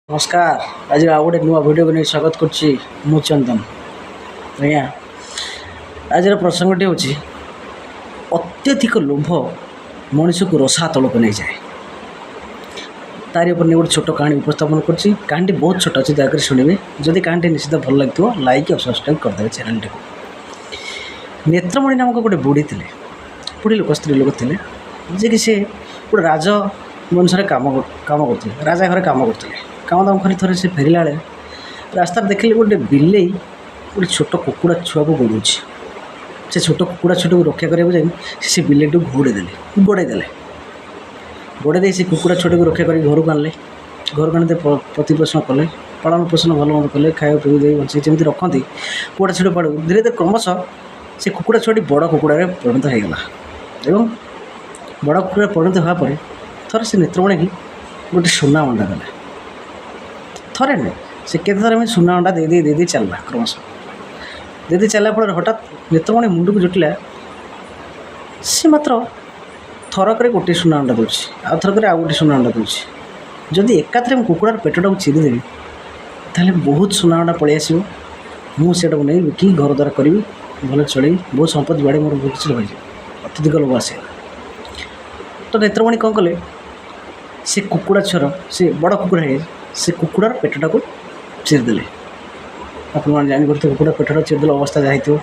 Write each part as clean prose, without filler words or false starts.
ନମସ୍କାର। ଆଜି ଆଉ ଗୋଟେ ନୂଆ ଭିଡ଼ିଓକୁ ନେଇ ସ୍ୱାଗତ କରୁଛି ମୁଁ ଚନ୍ଦନ। ଆଜ୍ଞା, ଆଜିର ପ୍ରସଙ୍ଗଟି ହେଉଛି, ଅତ୍ୟଧିକ ଲୋଭ ମଣିଷକୁ ରସାତଳକୁ ନେଇଯାଏ। ତାରି ଉପରେ ନେଇ ଗୋଟେ ଛୋଟ କାହାଣୀ ଉପସ୍ଥାପନ କରୁଛି। କାହାଣୀଟି ବହୁତ ଛୋଟ ଅଛି, ଦୟାକରି ଶୁଣିବେ। ଯଦି କାହାଣୀଟି ନିଶ୍ଚିତ ଭଲ ଲାଗିଥିବ, ଲାଇକ୍ ଆଉ ସବସ୍କ୍ରାଇବ୍ କରିଦେବେ ଚ୍ୟାନେଲଟିକୁ। ନେତ୍ରମଣି ନାମକ ଗୋଟେ ବୁଢ଼ୀ ଥିଲେ, ବୁଢ଼ୀ ଲୋକ, ସ୍ତ୍ରୀ ଲୋକ ଥିଲେ, ଯିଏକି ସେ ଗୋଟେ ରାଜ ବଂଶରେ କାମ କରୁଥିଲେ, ରାଜା ଘରେ କାମ କରୁଥିଲେ। କାମ ଦାମ କରି ଥରେ ସେ ଫେରିଲା ବେଳେ ରାସ୍ତାରେ ଦେଖିଲେ ଗୋଟେ ବିଲେଇ ଗୋଟେ ଛୋଟ କୁକୁଡ଼ା ଛୁଆକୁ ଗୋଡ଼ଉଛି। ସେ ଛୋଟ କୁକୁଡ଼ା ଛୁଆଟିକୁ ରକ୍ଷା କରିବାକୁ ଯାଇ ସେ ବିଲେଇଟିକୁ ଘଉଡ଼େଇ ଦେଲେ, ଗୋଡ଼େଇ ଦେଲେ। ଗୋଡ଼େଇ ଦେଇ ସେ କୁକୁଡ଼ା ଛୁଆଟିକୁ ରକ୍ଷା କରିକି ଘରକୁ ଆଣିଲେ। ଘରକୁ ଆଣି ପ୍ରତିପୋଷଣ କଲେ, ପାଳନ ପୋଷଣ ଭଲ ମନ୍ଦ କଲେ, ଖାଇବା ପିଇବା ଦେଇ ବଞ୍ଚେଇ ଯେମିତି ରଖନ୍ତି କୁକୁଡ଼ା ଛୁଆଟି ପାଳୁ। ଧୀରେ ଧୀରେ କ୍ରମଶଃ ସେ କୁକୁଡ଼ା ଛୁଆଟି ବଡ଼ କୁକୁଡ଼ାରେ ପରିଣତ ହେଇଗଲା ଏବଂ ବଡ଼ କୁକୁଡ଼ାରେ ପରିଣତ ହେବା ପରେ ଥରେ ସେ ନେତ୍ରମଣିକି ଗୋଟେ ସୁନା ଅଣ୍ଡା ଦେଲା। ଥରେ ନୁହେଁ, ସେ କେତେ ଥର ଏମିତି ସୁନା ଅଣ୍ଡା ଦେଇ ଦେଇ ଦେଇ ଦେଇ ଚାଲିଲା। କ୍ରମଶଃ ଦେଇ ଦେଇ ଚାଲିଲା ଫଳରେ ହଠାତ୍ ନେତ୍ରମଣି ମୁଣ୍ଡକୁ ଜୁଟିଲା, ସେ ମାତ୍ର ଥରକରେ ଗୋଟିଏ ସୁନା ଅଣ୍ଡା ଦେଉଛି, ଆଉ ଥରକରେ ଆଉ ଗୋଟିଏ ସୁନା ଅଣ୍ଡା ଦେଉଛି। ଯଦି ଏକାଥରେ ମୁଁ କୁକୁଡ଼ାର ପେଟଟାକୁ ଚିରିଦେବି, ତାହେଲେ ବହୁତ ସୁନା ଅଣ୍ଡା ପଳେଇ ଆସିବ। ମୁଁ ସେଇଟାକୁ ନେଇ ବିକି ଘର ଦ୍ୱାର କରିବି, ଭଲ ଚଳିବି, ବହୁତ ସମ୍ପତ୍ତି ବାଡ଼ି ମୋର ବହୁତ କିଛି ରହିଯିବ। ଅତ୍ୟଧିକ ଲୋଭ ଆସିଗଲା। ତ ନେତ୍ରମଣି କ'ଣ କଲେ? ସେ କୁକୁଡ଼ା ଛୁଆର, ସେ ବଡ଼ କୁକୁଡ଼ା ହେଇଯାଇଛି, ସେ କୁକୁଡ଼ାର ପେଟଟାକୁ ଚିରିଦେଲେ। ଆପଣମାନେ ଜାଣିପାରୁଥିବେ, କୁକୁଡ଼ା ପେଟଟା ଚିରିଦେଲେ ଅବସ୍ଥା ଯାହା ହେଇଥିବ।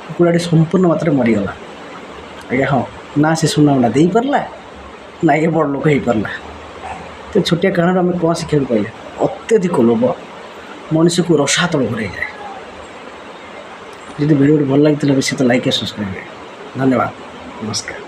କୁକୁଡ଼ାଟି ସମ୍ପୂର୍ଣ୍ଣ ମାତ୍ରାରେ ମରିଗଲା। ଆଜ୍ଞା ହଁ, ନା ସେ ସୁନା ଅଣ୍ଡା ଦେଇପାରିଲା, ନା ଇଏ ବଡ଼ ଲୋକ ହେଇପାରିଲା। ତ ଛୋଟିଆ କାହାଣୀରୁ ଆମେ କ'ଣ ଶିଖିବାକୁ ପାଇଲେ? ଅତ୍ୟଧିକ ଲୋଭ ମଣିଷକୁ ରସାତଳକୁ ନେଇଯାଏ। ଯଦି ଭିଡ଼ିଓଟି ଭଲ ଲାଗିଥିଲା, ନିଶ୍ଚିତ ଲାଇକ୍ ସବସ୍କ୍ରାଇବ୍। ଧନ୍ୟବାଦ, ନମସ୍କାର।